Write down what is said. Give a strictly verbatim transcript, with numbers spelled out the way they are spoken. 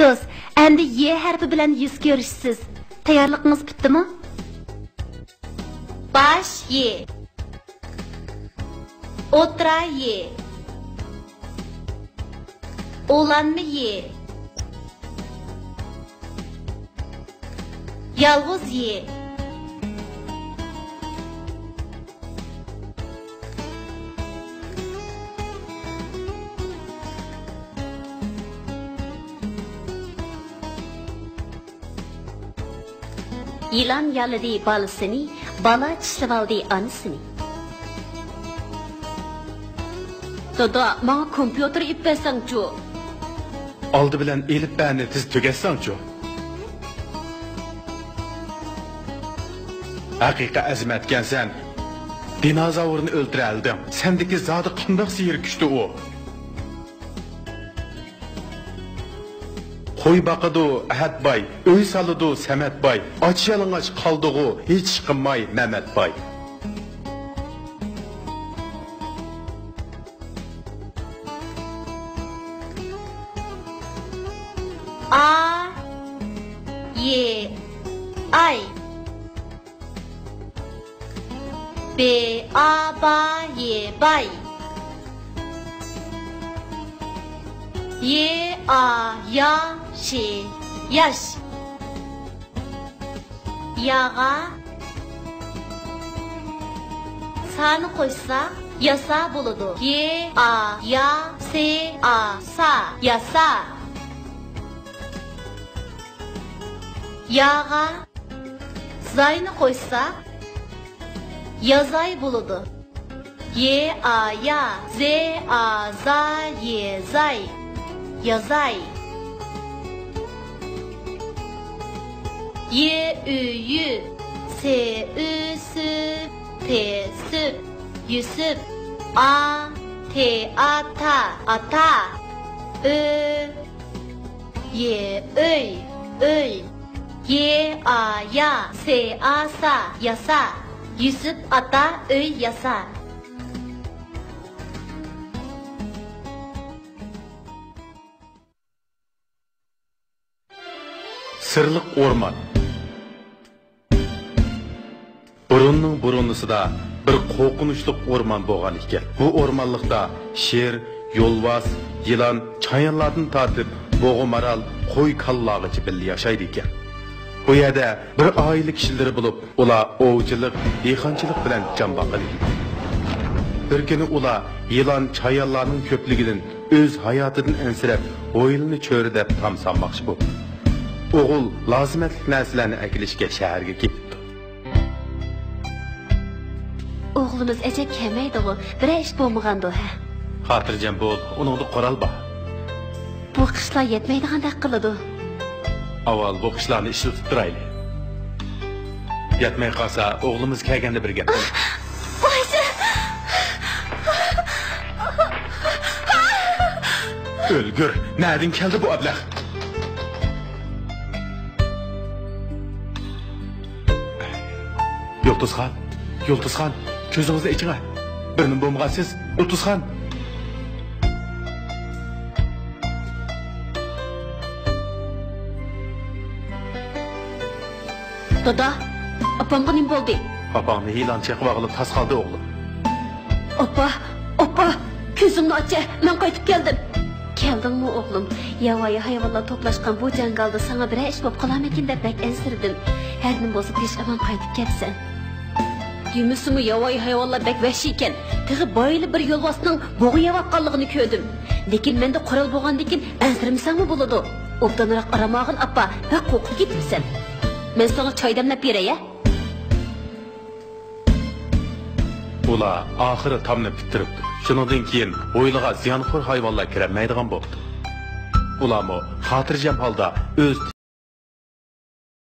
دوست، ئەمدى ي ھەرپى بىلەن يۈز كۆرۈشىسىز. تەييارلىقىڭىز پۈتتىمۇ؟ باش ي. ئوتتۇرا ي. ئۇلانما ي. يالغۇز ي. يىلان يالىدى بالىسىنى، بالا چىشلىۋالدى ئانىسىنى. دادا، ماڭا كومپيۇتېر ئېلىپ بەرسەڭچۇ؟ ئالدى بىلەن ئېلىپبەنى تېز تۈگەتسەڭچۇ؟ ھەقىقىي ئەزىمەتكەنسەن. دىنازاۋرنى ئۆلتۈرەلىدىڭ. سەندىكى زادى قانداق سېھىر كۈچتى ئۇ؟ قوي باقىدۇ ئەھەت باي، ئۆي سالىدۇ سەمەت باي، ئاچ يالىڭاچ قالدىغۇ ھېچ ئىش قىلماي مەمەت باي. ئا، ي، ئاي. ب، ئا، با، ي، باي. ي، ئا، يا، ش، ياش. ياغا سانى قوشساق، ياسا بولىدۇ. ي، ئا، يا، س، ئا، سا، ياسا. ياغا زاينى قوشساق، يازاي بولىدۇ. ي، ئا، يا، ز، ئا، زا، ي، زاي، يازاي. ي، ئۈ، يۈ، س، ئۈ، سۈ، پ، سۈپ، يۈسۈپ. ئا، ت، ئا، تا، ئاتا. ئۆ، ي، ئۆي، ئۆي. ي، ئا، يا، س، ئا، سا، ياسا. يۈسۈپ ئاتا ئۆي ياسا. سىرلىق ئورمان. بۇرۇننىڭ بۇرۇنىسىدا بىر قورقۇنچلۇق ئورمان بولغان ئىكەن. بۇ ئورمانلىقتا شىر، يولۋاس، يىلان، چايانلاردىن تارتىپ بۇغا مارال، قوي كالىلارغىچە بىللە ياشايدىكەن. بۇ يەردە بىر ئائىلە كىشىلىرى بولۇپ، ئۇلار ئوۋچىلىق، دېھقانچىلىق بىلەن جان باقىدىكەن. بىر كۈنى ئۇلار يىلان، چايانلارنىڭ كۆپلۈكىدىن ئۆز ھاياتىدىن ئەنسىرەپ، ھويلىنى چۆرىدەپ تام سالماقچى بوپتۇ. ئوغۇل لازىمەتلىك نەرسىلەرنى ئەكېلىشكە شەھەرگە كېتىپتۇ. ئوغلىمىز ئەجەب كەلمەيدىغۇ، بىرەر ئىش بولمىغاندۇ، ھە؟ خاتىرجەم بول، ئۇنىڭدا قورال بار. بۇ قىشلار يەتمەيدىغاندەك قىلىدۇ. ئاۋۋال بۇ قىشلارنى ئىشلىتىپ تۇرايلى. يەتمەي قالسا، ئوغلىمىز كەلگەندە بىر گەپ. ۋايسى! ئۆلگۈر! نەدىن كەلدى بۇ ئەبلەخ؟ يۇلتۇزخان، يۇلتۇزخان، كۆزىڭىزنى ئېچىڭە. بىر نېمە بولمىغانسىز، يۇلتۇزخان. دادا، ئاپامغا نېمە بولدى؟ ئاپاڭنى يىلان چېقىۋالغىلى تاس قالدى، ئوغلۇم. ئاپا، ئاپا، كۆزۈڭنى ئاچە، مەن قايتىپ كەلدىم. كەلدىڭمۇ، ئوغلۇم؟ ياۋايى ھايۋانلار توپلاشقان بۇ جاڭگالدا ساڭا بىرەر ئىش بولۇپ قالارمىكىن دەپ بەك ئەنسىرىدىم. ھەر نېمە بولسا، تىنچ-ئامان قايتىپ كەپسەن. دېمىسىمۇ، ياۋايى ھايۋانلار بەك ۋەھشىيكەن. تېخى بايىلا بىر يولۋاسنىڭ بۇغا يەۋاتقانلىقىنى كۆردۈم. لېكىن مەندە قورال بولغاندىكىن ئەنسىرىمىسەڭمۇ بولىدۇ. ئوبدانراق ئارام ئالغىن، ئاپا، بەك قورقۇپ كېتىپسەن. مەن ساڭا چاي دەملەپ بېرەي، ھە؟ ئۇلار ئاخىرى تامنى پۈتتۈرۈپتۇ. شۇنىڭدىن كېيىن ھويلىغا زىيانخور ھايۋانلار كىرەلمەيدىغان بوپتۇ. ئۇلارمۇ خاتىرجەم ھالدا ئۆز